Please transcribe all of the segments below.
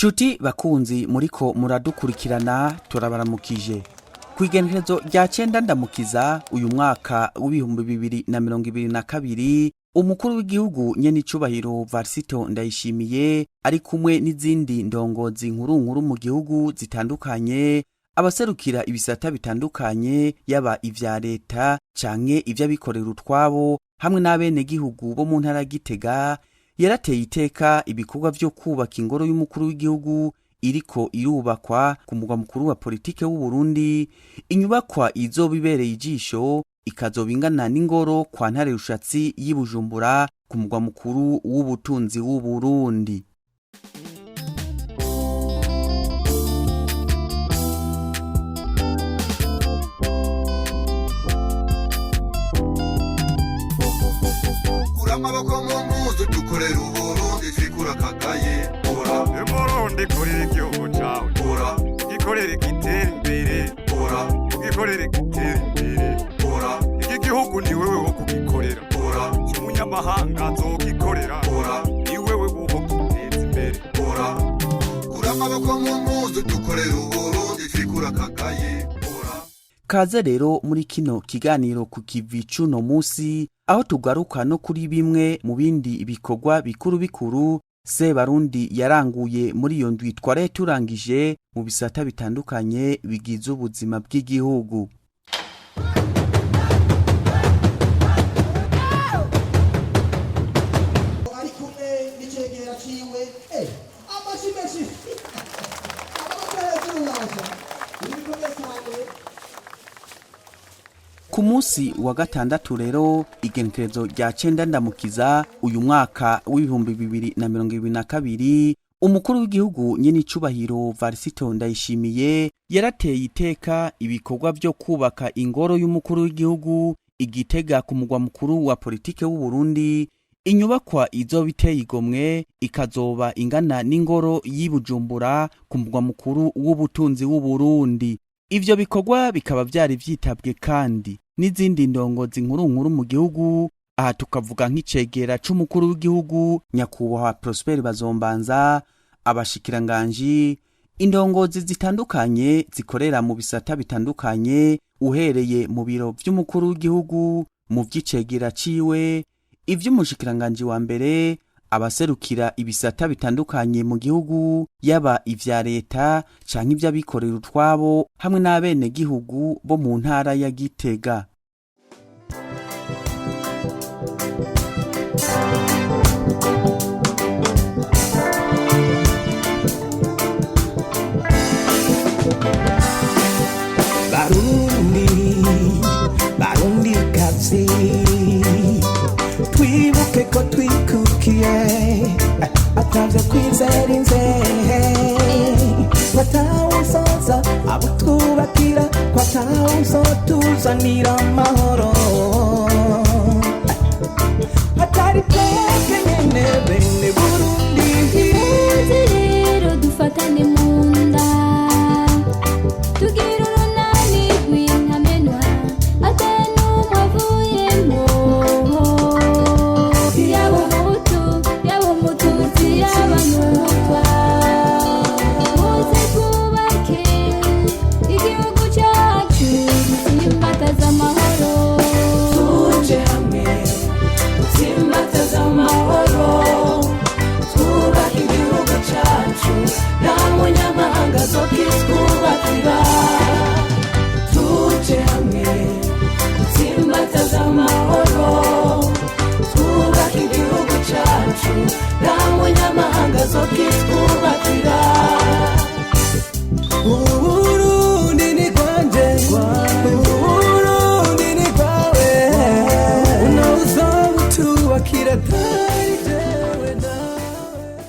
Nshuti bakunzi muriko muradukurikirana, turabaramukije. Ku igenekerezo rya 9 Ndamukiza uyu mwaka w'2022, umukuru w'igihugu nyenicubahiro Varisito Ndayishimiye ari kumwe n'izindi ndongozi nkuru nkuru mu gihugu zitandukanye, abaserukira ibisata bitandukanye, yaba ivya leta canke ivy'abikorera utwabo, hamwe n'abenegihugu bo mu ntara ya Gitega, yarateye iteka ibikorwa vyo kubaka ingoro y'umukuru w'igihugu iriko irubakwa ku mugwa mukuru wa politike w'u Burundi, inyubakwa izoba ibereye ijisho, ikazoba ingana n'ingoro kwa Ntare Rushatsi y'i Bujumbura ku mugwa mukuru w'ubutunzi w'u Burundi. Kura amaboko mu mpuzu, dukorera Uburundi, twikura akagaye. Ora. Umurundi, korera igihugu cawe. Ora. Gikorere gitera imbere. Ora. Ugikorere gitera imbere. Ora. Iki gihugu ni wewe wo kugikorera. Ora. Si umunyamahanga azogikorera. Ora. Ni wewe woho giteza imbere. Ora. Kura amaboko mu mpuzu, dukorera Uburundi, twikura akagaye. Ora. Kaze rero muri kino kiganiro ku kivi c'uno musi, aho tugaruka no kuri bimwe mu bindi bikorwa bikuru bikuru Sebarundi yaranguye muri iyo ndwi twaraye turangije mu bisata bitandukanye bigize ubuzima bw'igihugu. Ari kumwe n'icegera ciwe. Amashi menshi, amaboko hejuru, yaje ibi bikomeye cyane. Ku munsi wa gatandatu rero, igenekerezo rya 9 Ndamukiza uyu mwaka w'2022, umukuru w'igihugu nyenicubahiro Varisito Ndayishimiye yarateye iteka ibikorwa vyo kubaka ingoro y'umukuru w'igihugu Igitega ku mugwa mukuru wa politike w'u Burundi, inyubakwa izoba iteye igomwe, ikazoba ingana n'ingoro y'i Bujumbura ku mugwa mukuru w'ubutunzi w'u Burundi. Ivyo bikorwa bikaba vyari vyitabwe kandi n'izindi ndongozi nkuru nkuru mu gihugu. Aha tukavuga nk'icegera c'umukuru w'igihugu nyakubahwa Prosper Bazombanza, abashikiranganji, indongozi zitandukanye zikorera mu bisata bitandukanye, uhereye mu biro vy'umukuru w'igihugu, mu vy'icegera ciwe, ivy'umushikiranganji wa mbere, abaserukira ibisata bitandukanye mu gihugu, yaba ivya leta canke ivy'abikorera utwabo, hamwe n'abenegihugu bo mu ntara ya Gitega. Barundi, Barundi kazi, twibuke ko twikukiye, atavyo kwizera inzehe, kwatawusoza abutwubakira, kwatawuzotuzanira amahoro atari twebwe nyene bene Burundi. Muze rero dufatane mu nda, tugira urunani rw'intamenwa, ata n'umwe avuyemo, yaba Umuhutu, yaba Umututsi, yaba n'Umutwa. Muze twubake igihugu cyacu, dutsimbataze amahoro. Tuje hamwe dutsimbataze amahoro, twubake igihugu cyacu, nta munyamahanga azokitwubakira. Tuje hamwe dutsimbataze amahoro, twubake igihugu cyacu, nta munyamahanga azokitwubakira. Uburundi ni kwanje, Uburundi ni kwawe, unawuzobutubakira atari jewe nawe.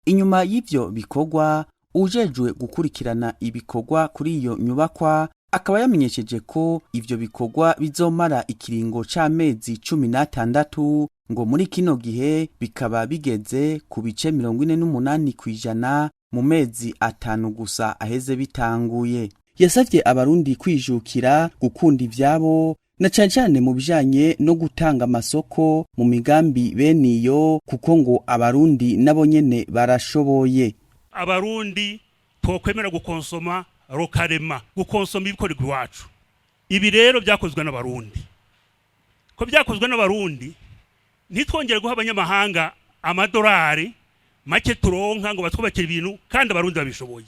Inyuma y'ivyo bikorwa, ujejwe gukurikirana ibikorwa kuri iyo nyubakwa akaba yamenyesheje ko ivyo bikorwa bizomara ikiringo c'amezi 16, ngo muri kino gihe bikaba bigeze ku bice 48% mu mezi 5 gusa aheze bitanguye. Yasavye Abarundi kwijukira gukunda ivyabo, na cane cane mu bijanye no gutanga amasoko mu migambi bene iyo, kuko ngo Abarundi nabo nyene barashoboye. Abarundi twokwemera gukonsoma localement, gukonsoma ibikorerwa iwacu. Ibi rero byakozwe n'Abarundi, ko byakozwe n'Abarundi, ntitwongere guha abanyamahanga amadolari make turonka ngo batwubakire ibintu kandi Abarundi babishoboye.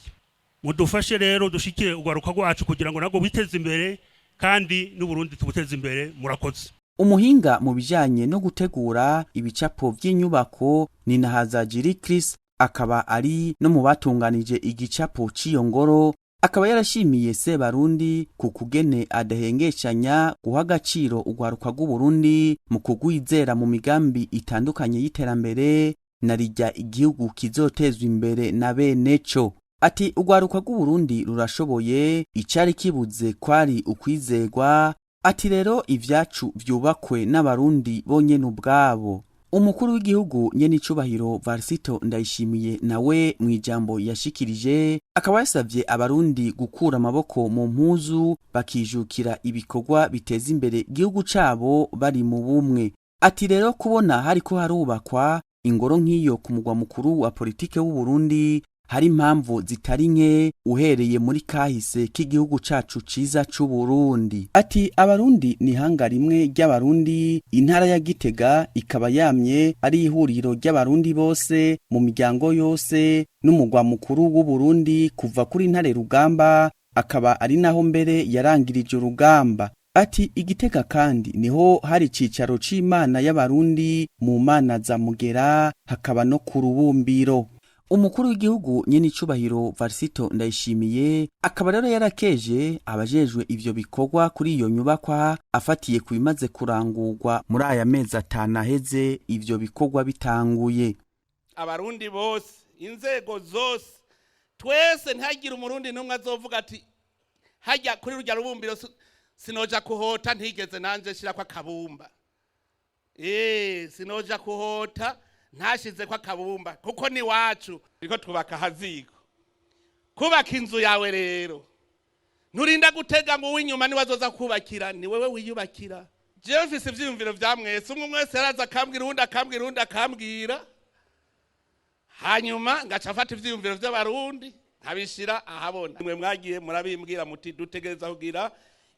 Mudufashe rero dushikire urwaruka rwacu kugira ngo nabwo biteze imbere kandi n'Uburundi tubuteze imbere. Murakoze. Umuhinga mu bijanye no gutegura ibicapo vy'inyubako ni Nahazajiri Chris, akaba ari no mu batunganije igicapo c'iyo ngoro, akaba yarashimiye Sebarundi ku kugene adahengeshanya guha agaciro urwaruka rw'Uburundi mu kugwizera mu migambi itandukanye y'iterambere, na rijya igihugu kizotezwa imbere na bene co. Ati urwaruka rw'Uburundi rurashoboye, icari kibuze kwari ukwizegwa. Ati rero ivyacu vyubakwe n'Abarundi bonyene ubwabo. Umukuru w'igihugu nyenicubahiro Varisito Ndayishimiye nawe mu ijambo yashikirije akaba yasavye Abarundi gukura amaboko mu mpuzu, bakijukira ibikorwa biteza imbere igihugu cabo bari mu bumwe. Ati rero kubona hariko harubakwa ingoro nk'iyo ku mugwa mukuru wa politike w'Uburundi, hari impamvu zitari nke uhereye muri kahise k'igihugu cacu ciza c'Uburundi. Ati Abarundi ni hanga rimwe ry'Abarundi, intara ya Gitega ikaba yamye ari ihuriro ry'Abarundi bose mu miryango yose, n'umugwa mukuru w'Uburundi kuva kuri Ntare Rugamba, akaba ari naho mbere yarangirije urugamba. Ati Igitega kandi niho hari icicaro c'Imana y'Abarundi mu mana za Mugera, hakaba no ku rubumbiro. Umukuru w'igihugu nyenicubahiro Varisito Ndayishimiye akaba rero yarakeje abajejwe ivyo bikorwa kuri iyo nyubakwa, afatiye ku bimaze kurangurwa muri aya mezi 5 aheze ivyo bikorwa bitanguye. Abarundi bose, inzego zose, twese, ntihagire Umurundi n'umwe azovuga ati hajya kuri rujya rubumbiro sinoja kuhota ntigeze nanje shirako akabumba, sinoja kuhota ntashize ko akabumba, kuko ni wacu. Turiko twubaka haziko kubaka inzu yawe rero, nturinda gutega ngo uw'inyuma niwe azoza kubakira, ni wewe wiyubakira. Jewe mfise ivyiyumviro vya mwese, umwe mwese yaraza akambwira, uwundi akambwira, uwundi akambwira, hanyuma ngaca mfata ivyiyumviro vy'Abarundi nkabishira ahabona. Mwe mwagiye murabimbwira muti dutegereza kugira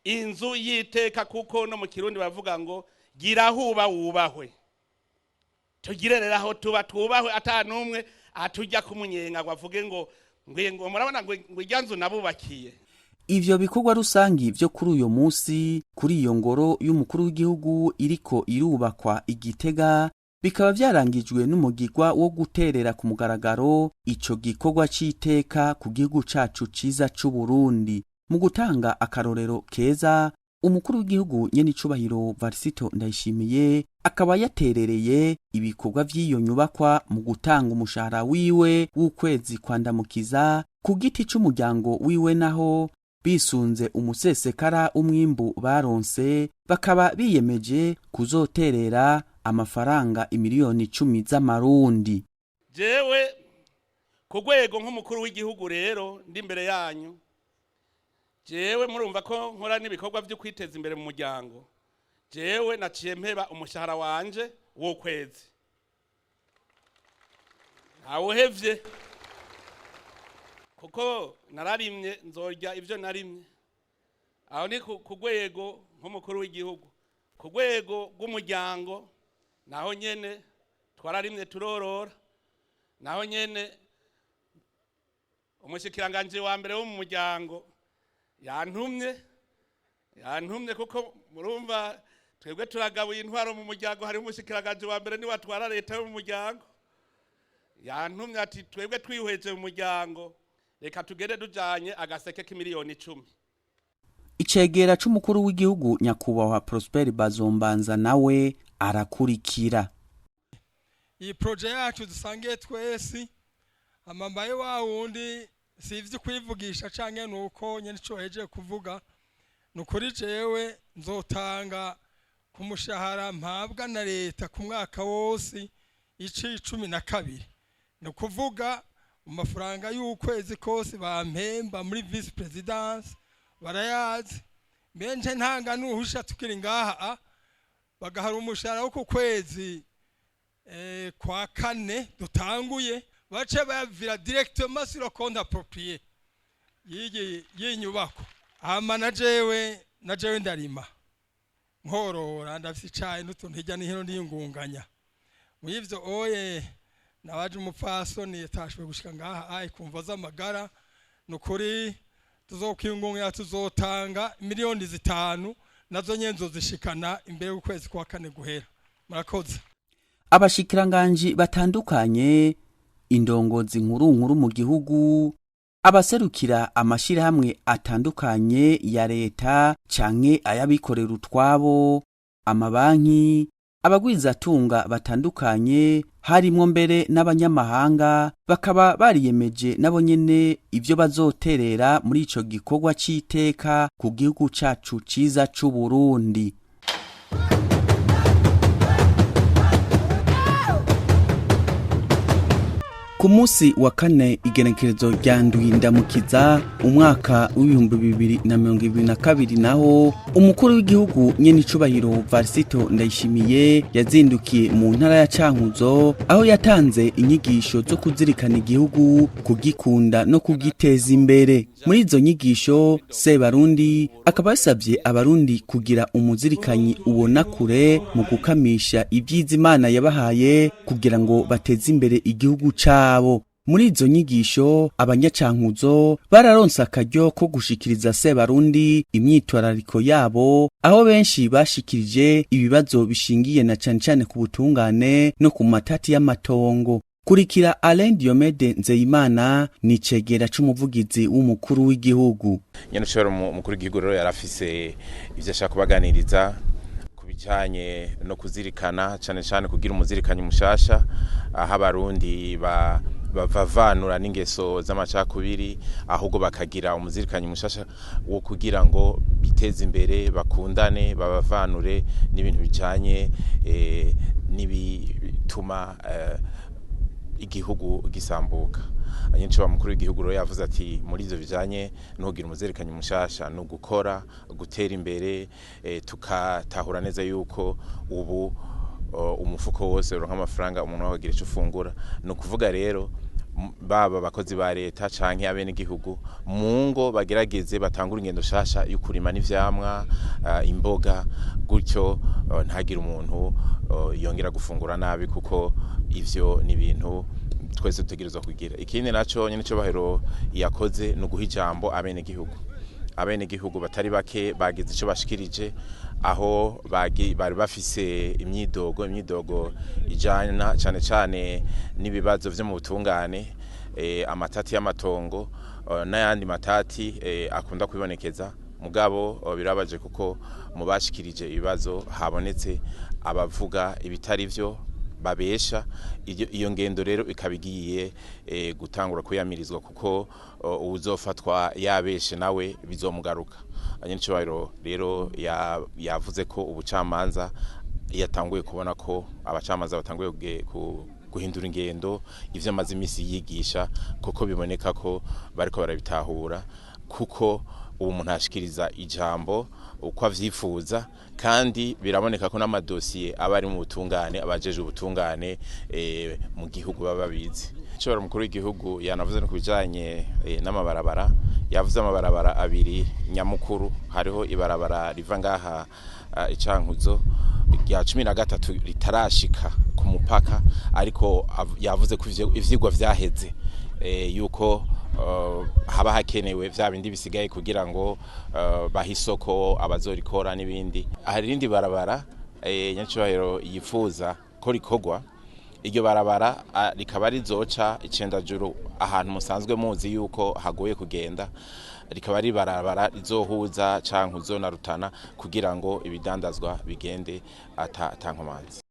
inzu y'iteka, kuko no mu Kirundi bavuga ngo gira huba wubahwe. Tugire rero aho tuba twubahwe, ata n'umwe atujya kumunyenga ngo avuge ngo ngo murabona ngo irya nzu nabubakiye. Ivyo bikorwa rusangi vyo kuri uyo musi kuri iyo ngoro y'umukuru w'igihugu iriko irubakwa Igitega bikaba vyarangijwe n'umugirwa wo guterera ku mugaragaro ico gikorwa c'iteka ku gihugu cacu ciza c'Uburundi. Mu gutanga akarorero keza, umukuru w'igihugu nyenicubahiro Varisito Ndayishimiye akaba yaterereye ibikorwa vy'iyo nyubakwa mu gutanga umushahara wiwe w'ukwezi kwa Ndamukiza ku giti c'umuryango wiwe, naho bisunze umusesekara umwimbu baronse bakaba biyemeje kuzoterera amafaranga 10 miliyoni z'amarundi. Jewe ku rwego nk'umukuru w'igihugu rero ndi imbere yanyu, jewe murumva ko nkora n'ibikorwa byo kwiteza imbere mu muryango, jewe naciye mpeba umushahara wanje w'ukwezi, ntawuhevye kuko nararimye, nzorya ibyo narimye. Aho ni ku rwego nk'umukuru w'igihugu. Ku rwego rw'umuryango naho nyene twararimye, turorora. Naho nyene umushikiranganji wa mbere wo mu muryango yantumye, kuko murumva twebwe turagabuye intwaro mu muryango, hariho umushikiranganji wa mbere niwe atwara leta yo mu muryango. Yantumye ati twebwe twihweje mu muryango, reka tugende tujanye agaseke k'10 miliyoni. Icegera c'umukuru w'igihugu nyakubahwa Prosper Bazombanza nawe arakurikira. Iyi projet yacu dusangiye twese, amambaye wa wundi si ivyo kwivugisha canke nuko nyene ico hejeje kuvuga ni ukuri. Jewe nzotanga ku mushahara mpabwa na leta ku mwaka wose ici 12, ni ukuvuga mu mafaranga y'ukwezi kose bampemba muri vice-présidence barayazi. Mbe ntanga n'uruhusha tukiri ngaha, bagahara umushahara wo ku kwezi kwa kane dutanguye. Bace bayavira directement sur le compte approprié y'iyi nyubako. Hama na jewe ndarima, nkorora, ndafise icayi n'utuntu hirya no hino, niyungunganya muri ivyo. Oye, nabaje umupfasoni yatashoboye gushika ngaha ayi kumva z'amagara. Ni ukuri tuzokwiyungunganya, tuzotanga 5 miliyoni, nazo nyene nzozishikana imbere y'ukwezi kwa kane guhera. Murakoze. Abashikiranganji batandukanye, indongozi nkuru nkuru mu gihugu, abaserukira amashirahamwe atandukanye ya leta canke ay'abikorera utwabo, amabanki, abagwizatunga batandukanye, harimwo mbere n'abanyamahanga, bakaba bariyemeje nabo nyene ivyo bazoterera muri ico gikorwa c'iteka ku gihugu cacu ciza c'Uburundi. Ku munsi wa kane, igenekerezo rya 7 Ndamukiza, umwaka w'2022, naho umukuru w'igihugu nyenicubahiro Varisito Ndayishimiye yazindukiye mu ntara ya Cankuzo, aho yatanze inyigisho zo kuzirikana igihugu, kugikunda no kugiteza imbere. Muri izo nyigisho, Sebarundi akaba yasabye Abarundi kugira umuzirikanyi ubona kure mu gukamisha ibyiza Imana yabahaye kugira ngo bateze imbere igihugu cabo. Muri izo nyigisho, Abanyacankuzo bararonse akaryo ko gushikiriza Sebarundi imyitwarariko yabo, aho benshi bashikirije ibibazo bishingiye na cane cane ku butungane no ku matati y'amatongo. Kurikira Alain Diomede Nzeyimana, ni icegera c'umuvugizi w'umukuru w'igihugu. Nyene ushobora umukuru w'igihugu rero yarafise ivyo ashaka kubaganiriza ku bijanye no kuzirikana, cane cane kugira umuzirikanyi mushasha, aho Abarundi bavavanura n'ingeso z'amacakubiri, ahubwo bakagira umuzirikanyi mushasha wo kugira ngo biteze imbere, bakundane, babavanure n'ibintu bijanye n'ibituma igihugu gisambuka. Nyinshi wa mukuru w'igihugu rero yavuze ati muri ivyo bijanye n'ugira umuzirikanyi mushasha no gukora, gutera imbere, tukatahura neza yuko ubu umufuko wose uronka amafaranga, umuntu wagira ico ufungura. Ni ukuvuga rero baba abakozi ba leta canke abenegihugu mu ngo bagerageze batangura ingendo shasha yo kurima n'ivyamwa, imboga, gutyo ntagire umuntu yongera gufungura nabi, kuko ivyo ni ibintu twese dutegerezwa kugira. Ikindi naco nyene cubahiro yakoze ni uguha ijambo abenegihugu. Abenegihugu batari bake bagize ico bashikirije, aho bari bafise imyidogo ijana cane cane n'ibibazo vyo mu butungane, amatati y'amatongo, n'ayandi matati akunda kwibonekeza. Mugabo birabaje kuko mu bashikirije ibibazo habonetse abavuga ibitari vyo, babesha. Iyo ngendo rero ikaba igiye gutangura kuyamirizwa, kuko uwuzofatwa yabeshe nawe bizomugaruka. Nyenicubahiro rero yavuze ko ubucamanza yatanguye kubona ko abacamanza batanguye guhindura ingendo, ivyo amaze imisi yigisha, kuko biboneka ko bariko barabitahura, kuko ubu umuntu ashikiriza ijambo uko avyifuza, kandi biraboneka ko n'amadosiye aba ari mu butungane, abajejwe ubutungane mu gihugu baba babizi. Nshobora umukuru w'igihugu yanavuze no ku bijanye n'amabarabara. Yavuze amabarabara abiri nyamukuru. Hariho ibarabara riva ngaha Icankuzo rya 13 ritarashika ku mupaka, ariko yavuze ko ivyigwa vyaheze, yuko haba hakenewe vya bindi bisigaye kugira ngo bahe isoko abazorikora n'ibindi. Hari irindi barabara nyacyubahiro yifuza ko rikorwa. Iryo barabara rikaba rizoca Icendajuru, ahantu musanzwe muzi yuko hagoye kugenda, rikaba ari ibarabara rizohuza Cankuzo na Rutana kugira ngo ibidandazwa bigende ata nkomanzi.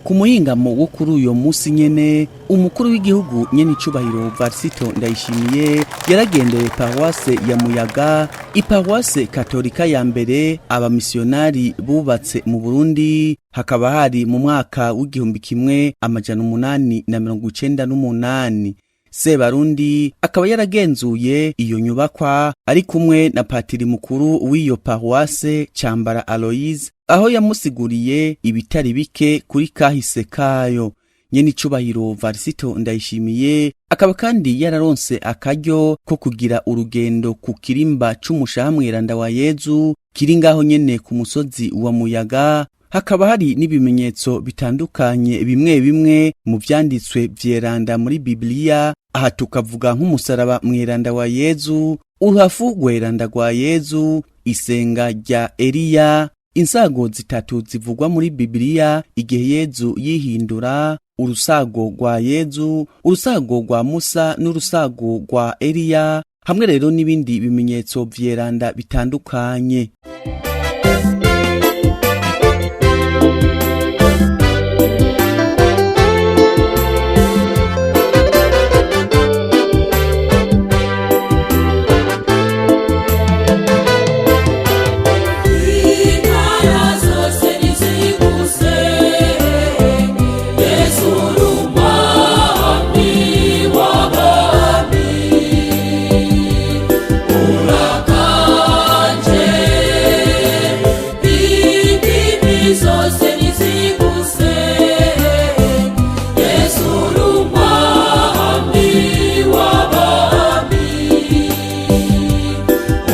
Ku muhingamo wo kuri uyo munsi nyene, umukuru w'igihugu nyene icubahiro Varisito Ndayishimiye yaragendeye paruwase ya Muyaga, iparuwase katolika ya mbere abamisiyonari bubatse mu Burundi, hakaba hari mu mwaka w'1898. Sebarundi akaba yaragenzuye iyo nyubakwa ari kumwe na patiri mukuru w'iyo paruwase, Cambara Aloise, aho yamusiguriye ibitari bike kuri kahise kayo. Nyenicubahiro Varisito Ndayishimiye akaba kandi yararonse akaryo ko kugira urugendo ku kirimba c'umushaha mweranda wa Yezu kiri ngaho nyene ku musozi wa Muyaga. Hakaba hari n'ibimenyetso bitandukanye bimwe bimwe mu vyanditswe vyeranda muri Bibiliya. Aha tukavuga nk'umusaraba mweranda wa Yezu, uruhafu rweranda rwa Yezu, isenga rya Eliya, insago zitatu zivugwa muri Bibiliya igihe Yezu yihindura, urusago rwa Yezu, urusago rwa Musa n'urusago rwa Eliya, hamwe rero n'ibindi bimenyetso vyeranda bitandukanye. Intara zose niziguse, Yesu uri umwami w'abami, urakanje. Indimi zose niziguse, Yesu uri umwami w'abami,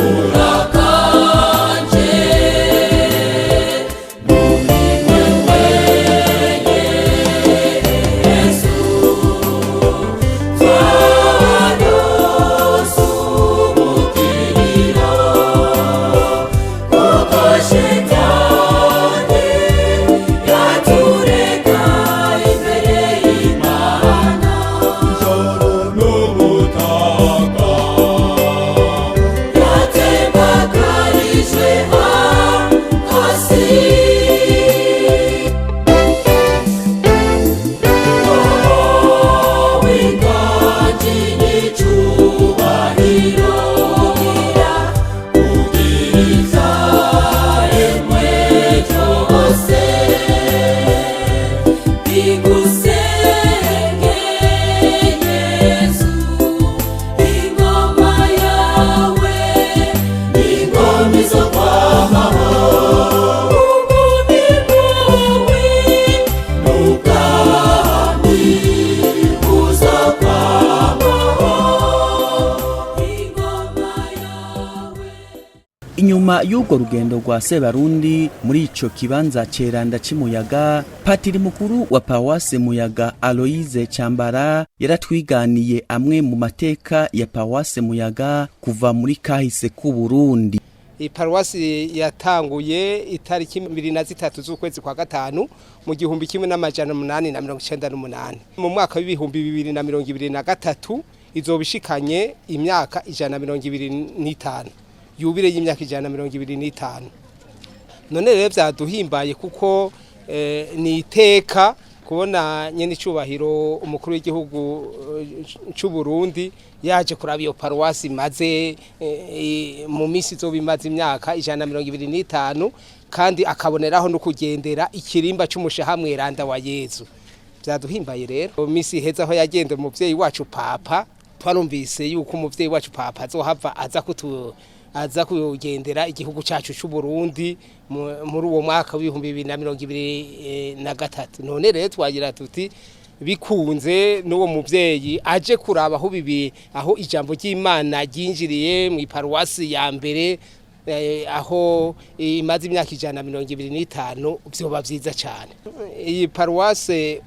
urakanje. Hasi. Inyuma y'urwo rugendo rwa Sebarundi muri ico kibanza ceranda c'Imuyaga, patiri mukuru wa Paruwase Muyaga Aloise Cambara yaratwiganiye amwe mu mateka ya Paruwase Muyaga kuva muri kahise k'u Burundi. Iyi paruwasi yatanguye itariki 23 z'ukwezi kwa gatanu mu 1898. Mu mwaka w'2023 izoba ishikanye imyaka 125, yubile y'imyaka 125. None rero vyaduhimbaye kuko ni iteka kubona nyene icubahiro umukuru w'igihugu c'u Burundi yaje kuraba iyo paruwasi imaze mu minsi izoba imaze imyaka 125, kandi akaboneraho no kugendera ikirimba c'umushaha mweranda wa Yezu. Vyaduhimbaye rero. Mu minsi iheze aho yagenda umuvyeyi wacu Papa, twarumvise yuko umuvyeyi wacu Papa azohava aza kutu aza kugendera igihugu cyacu cy'u Burundi muri uwo mwaka w'2023. None rero twagira tuti bikunze n'uwo muvyeyi aje kuraba aho bibi aho ijambo ry'Imana ryinjiriye mu iparuwasi ya mbere, aho imaze imyaka 125, vyoba vyiza cyane. Iyi paruwase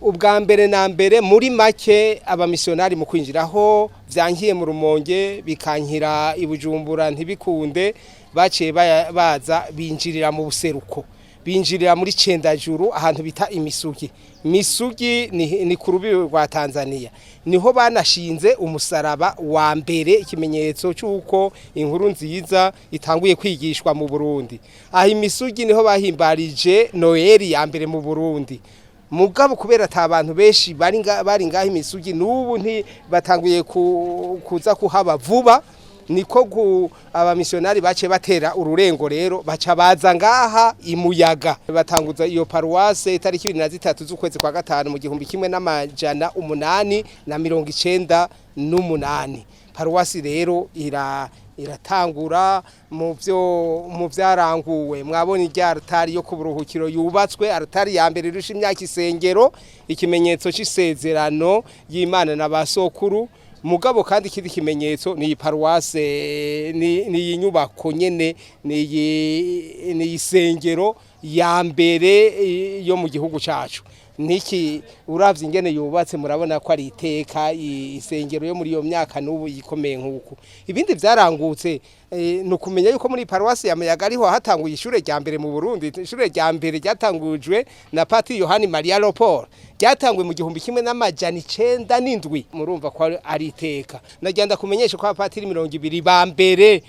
ubwa mbere na mbere muri make abamisiyonari mu kwinjiraho vyankiye mu Rumonge bikankira i Bujumbura ntibikunde, baciye baza binjirira mu buseruko, binjirira muri Cendajuru ahantu bita Imisugi. Misugi ni ku rubibe rwa Tanzania, niho banashinze umusaraba wa mbere, ikimenyetso cy'uko inkuru nziza itanguye kwigishwa mu Burundi. Aho Imisugi niho bahimbarije Noeli ya mbere mu Burundi. Mugabo kubera ata bantu benshi bari ngaho Imisugi, n'ubu ntibatanguye kuza kuhaba vuba, niko abamisiyonari bace batera ururengo rero baca baza ngaha Imuyaga, batanguza iyo paruwase itariki 23 z'ukwezi kwa gatanu mu 1898. Paruwasi rero iratangura. Mu byo mu byaranguwe, mwabonye irya altari yo ku buruhukiro yubatswe, altari ya mbere irusha imyaka isengero, ikimenyetso c'isezerano y'Imana na basokuru. Mugabo kandi ikindi kimenyetso ni iyi paruwase, ni iyi nyubako nyene, ni iyi sengero ya mbere yo mu gihugu cacu. Niki uravye ingene yubatse, murabona ko ari iteka, isengero yo muri iyo myaka n'ubu yikomeye nk'uku. Ibindi vyarangutse ni ukumenya yuko muri paruwasi ya Muyaga ariho hatanguye ishure rya mbere mu Burundi. Ishure rya mbere ryatangujwe na Patiri Yohani Maria Lopor, ryatanguye mu 1907. Murumva ko ari iteka. Nagenda kumenyesha ko abapatiri 20 ba mbere,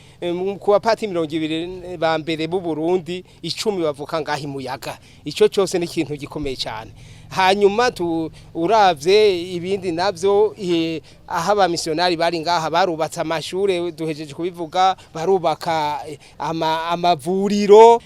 ku bapatiri 20 ba mbere b'u Burundi, 10 bavuka ngaho Muyaga. Ico cyose ni ikintu gikomeye cyane. Hanyuma tu uravye ibindi navyo, aho abamisiyonari bari ngaha barubatse amashure, duhejeje kubivuga, barubaka amavuriro.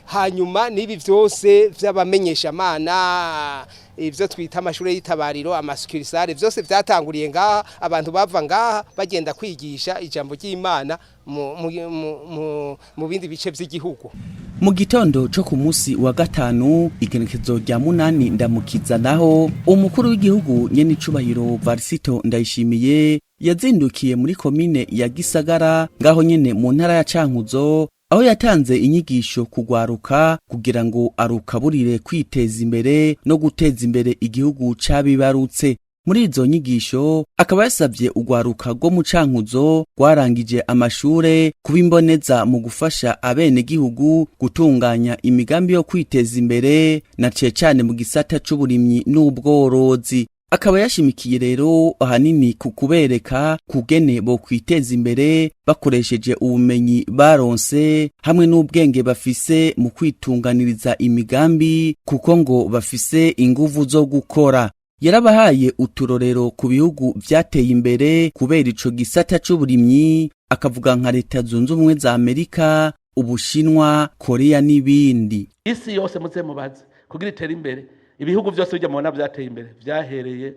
Hanyuma n'ibi vyose vy'abamenyeshamana, ivyo twita amashure y'itabariro, ama succursales, vyose vyatanguriye ngaha. Abantu bava ngaha bagenda kwigisha ijambo ry'Imana mu bindi bice vy'igihugu. Mu gitondo co ku munsi wa gatanu, igenekezo rya 8 Ndamukiza, naho umukuru w'igihugu nyenicubahiro Varisito Ndayishimiye yazindukiye muri komine ya Gisagara, ngaho nyene mu ntara ya Cankuzo, aho yatanze inyigisho kugwaruka kugira ngo arukaburire kwiteza imbere no guteza imbere igihugu cabibarutse. Muri izo nyigisho akaba yasabye ugwaruka rwo mu Cankuzo rwarangije amashure kuba imboneza mu gufasha abenegihugu gutunganya imigambi yo kwiteza imbere, na cane cane mu gisata c'uburimyi n'ubworozi. Akaba yashimikiye rero ahanini ku kubereka kugene bo kwiteza imbere bakoresheje ubumenyi baronse hamwe n'ubwenge bafise mu kwitunganiriza imigambi, kuko ngo bafise inguvu zo gukora. Yarabahaye uturorero ku bihugu vyateye imbere kubera ico gisata c'uburimyi, akavuga nka Leta Zunze Ubumwe za Amerika, Ubushinwa, Korea n'ibindi. Isi yose muze mubaze, kugira itere imbere, ibihugu byose bijya mubona byateye imbere vyahereye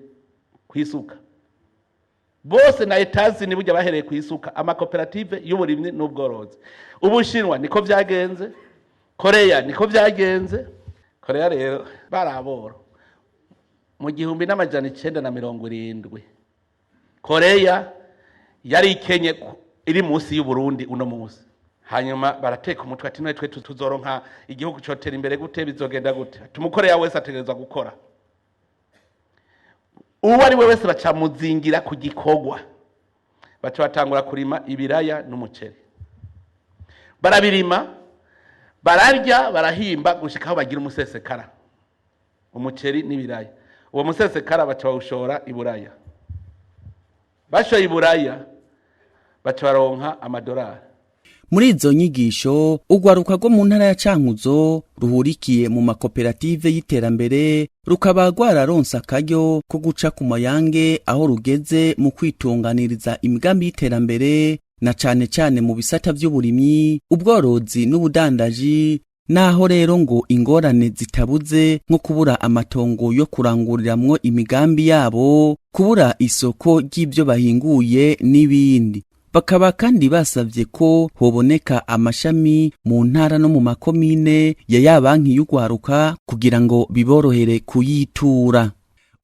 kwisuka bose. Na Etazini burya bahereye kwisuka, amakoperative y'uburimyi n'ubworozi. Ubushinwa niko vyagenze, Korea niko vyagenze. Korea rero baraboro mu 1970, Korea yari ikenye iri munsi y'Uburundi uno munsi. Hanyuma barateka umutwe ati: "None twe tuzoronka igihugu cotera imbere gute? Bizogenda gute?" Tumukoreya wese ategerezwa gukora, uwo ari we wese. Bacamuzingira ku gikorwa, baca batangura kurima ibiraya n'umuceri, barabirima, bararya, barahimba gushika aho bagira umusesekara. Umuceri n'ibiraya, uwo musesekara baca bawushora i Buraya. Bashoye i Buraya, baca baronka amadolari. Muri izo nyigisho, urwaruka rwo mu ntara ya Cankuzo ruhurikiye mu makoperative y'iterambere rukaba rwararonse akaryo ko guca ku mayange aho rugeze mu kwitunganiriza imigambi y'iterambere, na cane cane mu bisata vy'uburimyi, ubworozi n'ubudandaji. Naho rero ngo ingorane zitabuze, nko kubura amatongo yo kuranguriramwo imigambi yabo, kubura isoko ry'ibyo bahinguye n'ibindi. Bakaba kandi basavye ko hoboneka amashami mu ntara no mu makomine ya ya banki y'ugwaruka kugira ngo biborohere kuyitura.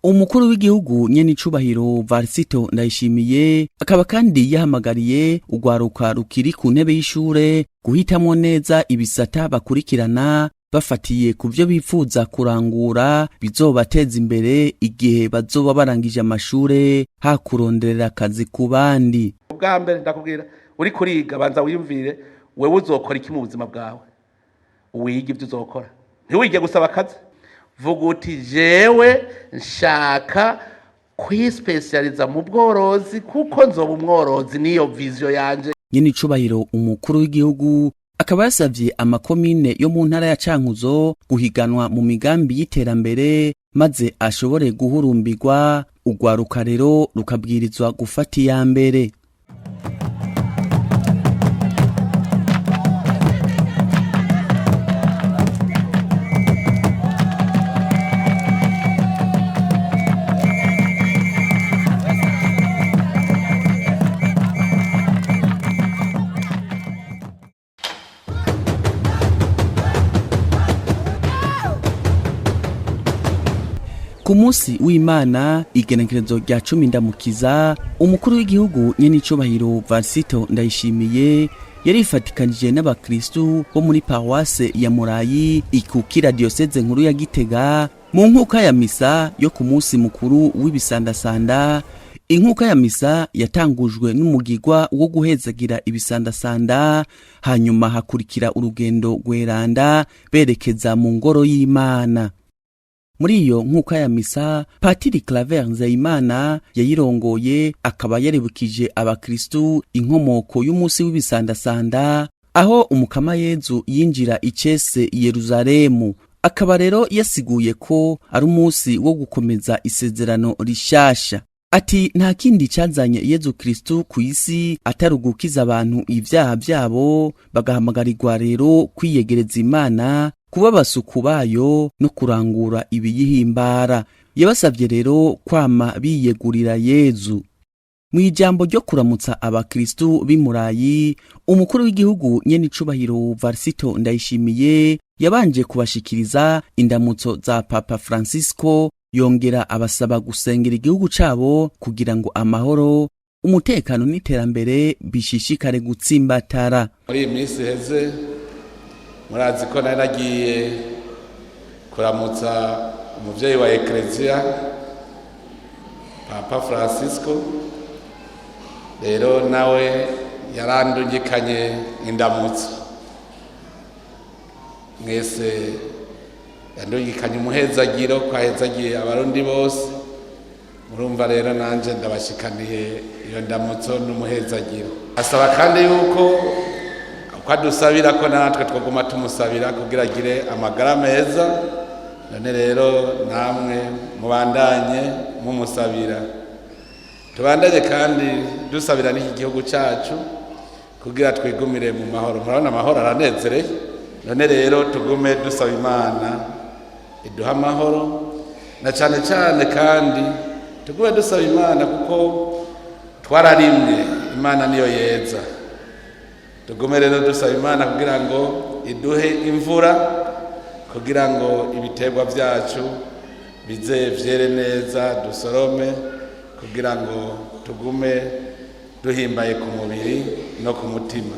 Umukuru w'igihugu nyenicubahiro Varisito Ndayishimiye akaba kandi yahamagariye ugwaruka rukiri ku ntebe y'ishure guhitamwo neza ibisata bakurikirana bafatiye ku vyo bifuza kurangura bizobateza imbere igihe bazoba barangije amashure, hakuronderera akazi ku bandi. Ubwa mbere ndakubwira, uri kuriga, banza wiyumvire wewe uzokora iki mu buzima bwawe. Wige ibyo uzokora, ntiwige gusaba akazi. Vuga uti: "Jewe nshaka kwispecializa mu bworozi kuko nzoba umworozi, niyo vision yanje." Nyenicubahiro umukuru w'igihugu akaba yasavye amakomine yo mu ntara ya Cankuzo guhiganwa mu migambi y'iterambere maze ashobore guhurumbirwa. Urwaruka rero rukabwirizwa gufata iya mbere. Ku munsi w'Imana, igenekerezo rya 10 Ndamukiza, umukuru w'igihugu nyenicubahiro Varisito Ndayishimiye yarifatikanije n'abakristu bo muri paruwase ya Murayi ikukira diyoseze nkuru ya Gitega mu nkuka ya misa yo ku munsi mukuru w'ibisandasanda. Inkuka ya misa yatangujwe n'umugigwa wo guhezagira ibisandasanda, hanyuma hakurikira urugendo rweranda berekeza mu ngoro y'Imana. Muri iyo nkuka ya misa, Patiri Claver Nzeyimana yayirongoye akaba yaribukije abakristu inkomoko y'umunsi w'ibisandasanda, aho umukama Yezu yinjira icese Yeruzalemu. Akaba rero yasiguye ko ari umunsi wo gukomeza isezerano rishasha. Ati nta kindi cyazanye Yezu Kristu ku isi atari ugukiza abantu ibyaha byabo, bagahamagarirwa rero kwiyegereza Imana, kuba abasuku bayo no kurangura ibiyihimbara. Yabasabye rero kwama biyegurira Yezu. Mu ijambo ryo kuramutsa abakristu b'Imurayi, umukuru w'igihugu nyenicubahiro Varisito Ndayishimiye yabanje kubashikiriza indamutso za Papa Francisco, yongera abasaba gusengera igihugu cabo kugira ngo amahoro, umutekano n'iterambere bishishikare gutsimbatara. Muri iyi minsi iheze murazi ko nari nagiye kuramutsa umuvyeyi wa Ekereziya, Papa Francisco. Rero nawe yarandungikanye indamutso mwese, yandungikanye umuhezagiro ko ahezagiye Abarundi bose. Murumva rero nanje ndabashikaniye iyo ndamutso n'umuhezagiro. Asaba kandi yuko uko adusabira ko natwe twaguma tumusabira kugira agire amagara meza. None rero namwe mubandanye mumusabira, tubandanye kandi dusabira n'iki gihugu cyacu kugira twigumire mu mahoro. Murabona amahoro aranezereye. None rero tugume dusaba Imana iduha amahoro, na cyane cyane kandi tugume dusaba Imana kuko twararimye, Imana niyo yeza. Tugume rero dusaba Imana kugira ngo iduhe imvura, kugira ngo ibiterwa byacu bize vyere neza, dusorome, kugira ngo tugume duhimbaye ku mubiri no ku mutima.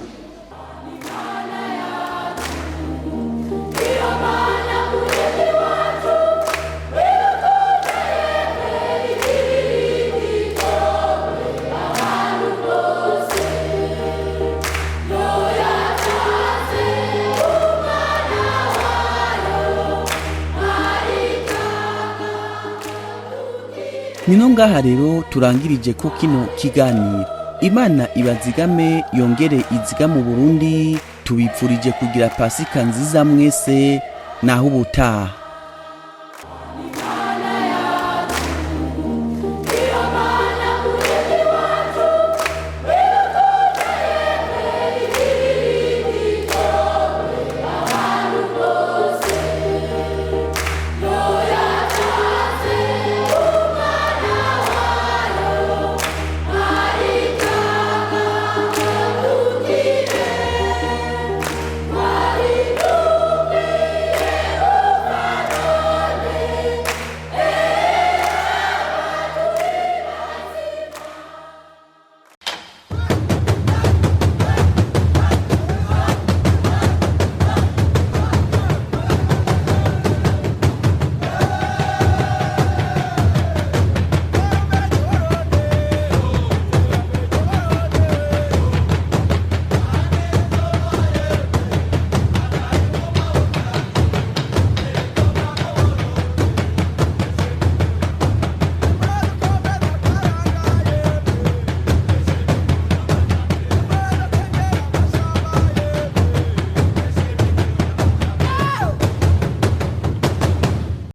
Nino ngaha rero turangirije ko kino kiganiro. Imana ibazigame yongere izigame Burundi. Tubipfurije kugira Pasika nziza mwese, naho ubutaha.